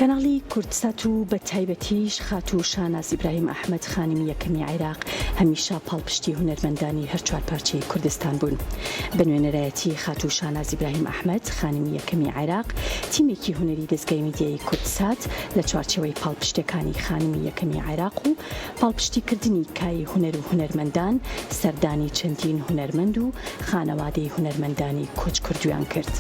کەناڵی کوردسات و بە تایبەتیش خاتوو شاناز ئیبراهیم ئەحمەد خانمی یەکەمی عێراق هەمیشە پاڵپشتی هونەرمەندانی هەر چوارپارچەی کوردستان بوون. بە نوێنەرایەتی خاتوو شاناز ئیبراهیم ئەحمەد خانمی یەکەمی عێراق تیمێکی هونەری دەزگای میدیایی کوردسات لە چوارچێوەی پاڵپشتیەکانی خانمی یەکەمی عێراق و پاڵپشتیکردنی کایەی هونەر و هونەرمەندان سەردانی چەندین هونەرمەند و خانەوادەی هونەرمەندانی کۆچکردوویان کرد.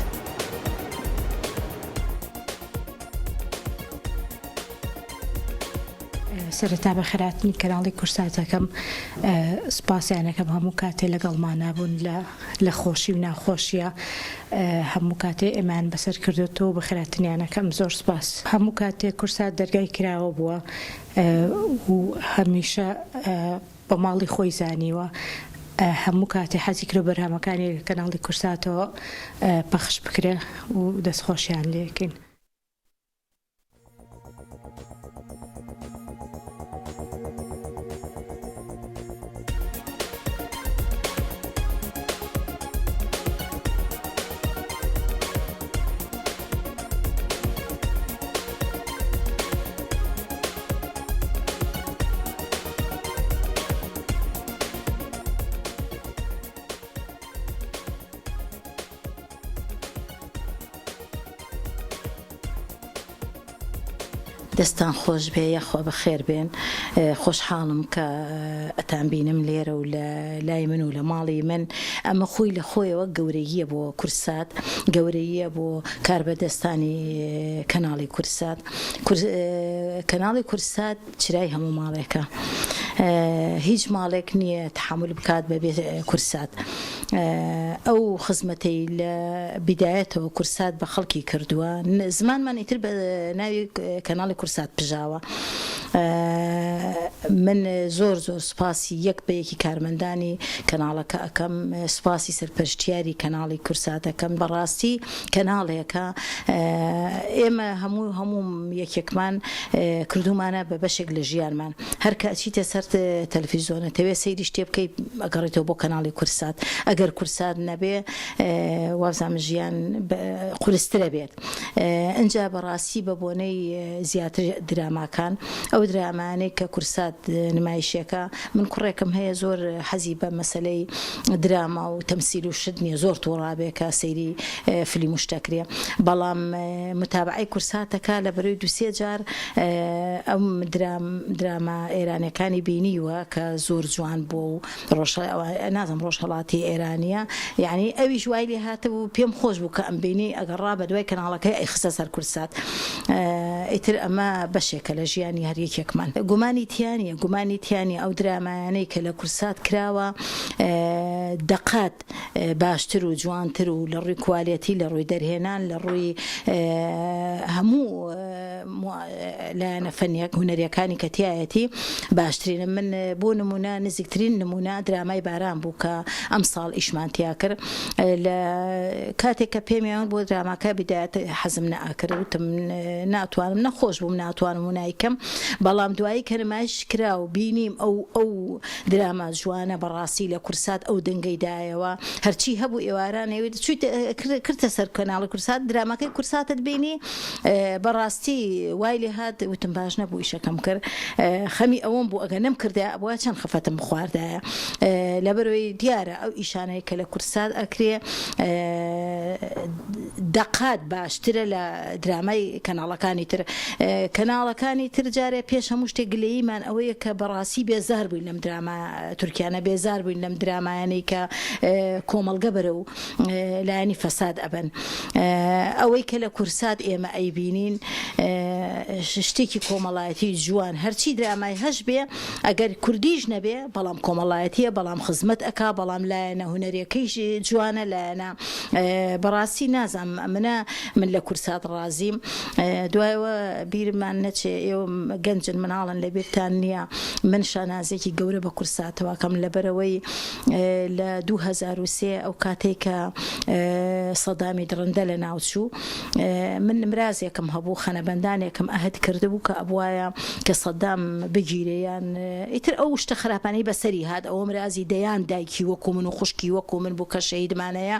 سەرەتا بەخێرهاتنی کەناڵی کورسات ئەکەم سوپاسیان ئەکەم هەموو کاتێ لەگەڵمانا بوون لە لە خۆشی و ناخۆشیە هەموو کاتێ ئێمەیان بەسەر کردۆتەوە و بەخێرهاتنیان ئەکەم زۆر سوپاس هەموو کاتێ کورسات دەرگای کراوە بووە و هەمیشە بە ماڵی خۆی زانیوە هەموو کاتێ حەزی کردوە بەرهەمەکانی لە کەناڵی کورساتەوە پەخش بکرێ و دەستخۆشیان لێکەین. دەستان خۆش بێ یاخوا بەخێر بێن خۆشحاڵم کە ئەتان بینم لێرە و لە لای من و لە ماڵی من ئەمە خۆی لە خۆیەوە گەورەییە بۆ کورسات گەورەییە بۆ کاربەدەستانی کەناڵی کورسات کەناڵی کورسات چرای هەموو ماڵێکە هیچ ماڵێک نییە تحمل بکات بەبێ کورسات ئەو خزمەتەی لە بیدایەتەوە کورسات بە خەڵکی کردووە زمانمان ئیتر بە ناوی کەناڵی کورسات پژاوە من زۆر زۆر سوپاسی یەک بە یەکی کارمەندانی کەناڵەکە ئەکەم سوپاسی سەرپەرشتیاری کەناڵی کورسات ئەکەم بەڕاستی کەناڵێکە ئێمە هەموو هەموو یەکێکمان کردومانە بە بەشێک لە ژیانمان هەر کە ئەچیتە سەر تەلەفیزۆن ئەتەوێ سەیری شتێ بکەی ئەگەڕێتەوە بۆ کەناڵی کورسات ئەگەر کورسات نەبێ وابزانم ژیان قورسترە بێت ئنجا بەڕاستی بە بۆنەی زیاتر دراماکان ئەو درامانەی کە کورسات نمایشێکە من کوڕێکم هەیە زۆر حەزی بە مەسەلەی دراما و تەمسیل و شت نیە زۆر توڕابێ کە سەیری فلیم و شتەکرێ بەڵام متابعەی کورساتەکە لە بەرەی دوسێ جار ئەم درام دراما ئێرانەکانی بینیوە کە زۆر جوان بووە و ڕۆژ نازم ڕۆژهەڵاتی ئێرانیە یعنی ئەویش وای لێ هاتبوو پێم خۆش بوو کە ئەم بینی ئەگەڕا بە دوای کەناڵەکەی ئەیخستە سەر کورسات ئیتر ئەمە بەشێکە لە ژیانی هەر یەکێکمان گومانی تیا نیە گومانی تیا نیە ئەو درامایانەی کە لە کورسات کراوە دەقات باشتر و جوانتر و لە ڕووی کوالێتی لە ڕووی دەرهێنان لە ڕووی هەموو لایەنە فەنیە هونەریەکانی کە تایەتی باشترینە من بۆ نمونە نزیکترین نمونە درامای باران بوو کە ئەمساڵ ئیشمان تیا کرد لە کاتێک کە پێمیان بۆ دراماکە بدایەت حەزم نەئەکرد وتم ناتوانم نەخۆش بووم ناتوانم و نایکەم بەڵام دوایی کە نمایش کرا و بینیم ئەو ئەو دراما جوانە بەڕاستی لە کورسات ئەو دەنگەی دایەوە هەرچی هەبوو ئێواران چویت کردە سەر کەناڵی کورسات دراماکەی کورساتت بینی بەڕاستی وای لێ هات وتم باش نەبوو ئیشەکەم کرد خەمی ئەوەم بوو ئەگەر نەمکردایە ئەبوایە چەند خەفەتم بخواردایە لەبەرەوەی دیارە ئەو ئیشانەی کە لە کورسات ئەکرێ دەقات باشترە لە درامای کەناڵەکانی تر کەناڵەکانی تر جارێ پێش هەموو شتێک گلەییمان ئەوەیە کە بەڕاستی بێزار بووین لەم دراما تورکیانە بێزار بووین لەم درامایانەی کە کۆمەڵگە بەرەو لایەنی فەساد ئەبەن ئەوەی کە لە کورسات ئێمە ئەیبینین شتێکی کۆمەڵایەتی جوان هەرچی درامای هەش بێ ئەگەر کوردیش نەبێ بەڵام کۆمەڵایەتیە بەڵام خزمەت ئەکا بەڵام لایەنە هونەریەکەیش جوانە لایەنە بەڕاستی نازانم ئەمنە من لە کورسات ڕازیم دوایەوە بیرمان نەچێ ئێوە گەنجن مناڵن لە بیرتان نییە من شانازێکی گەورە بە کورساتەوەکەم لەبەرەوەی لە 2003 ئەو کاتەی کە. سەدامی دڕندە لە ناوچوو من مرازێکم هەبوو خەنەبەندانێکم ئەهد کردبوو کە ئەبوایە کە سەدام بگیرێ یان ئیتر ئەو شتە خراپانەی بەسەری هات ئەوە مرازی دەیان دایکی وەکو من و خوشکی وەکو من بوو کە شەهیدمانەیە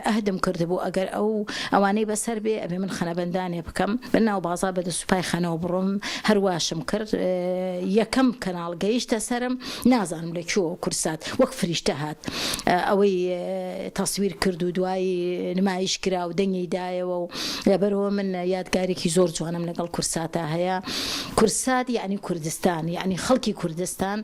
ئەهدم کردبوو ئەگەر ئەو ئەوانەی بەسەر بێ ئەبێ من خەنەبەندانێ بکەم بە ناو بازاڕ بە دەست و پای خەنەوە بڕۆم هەر واشم کرد یەکەم کەناڵ گەیشتە سەرم نازانم لە کوێوە کورسات وەک فریشتە هات ئەوەی تەسویر کرد و دوایی نمایش کرا و دەنگی دایەوە و لەبەرەوە من یادگارێکی زۆر جوانم لەگەڵ کورساتا هەیە کورسات یەعنی کوردستان یەعنی خەڵکی کوردستان.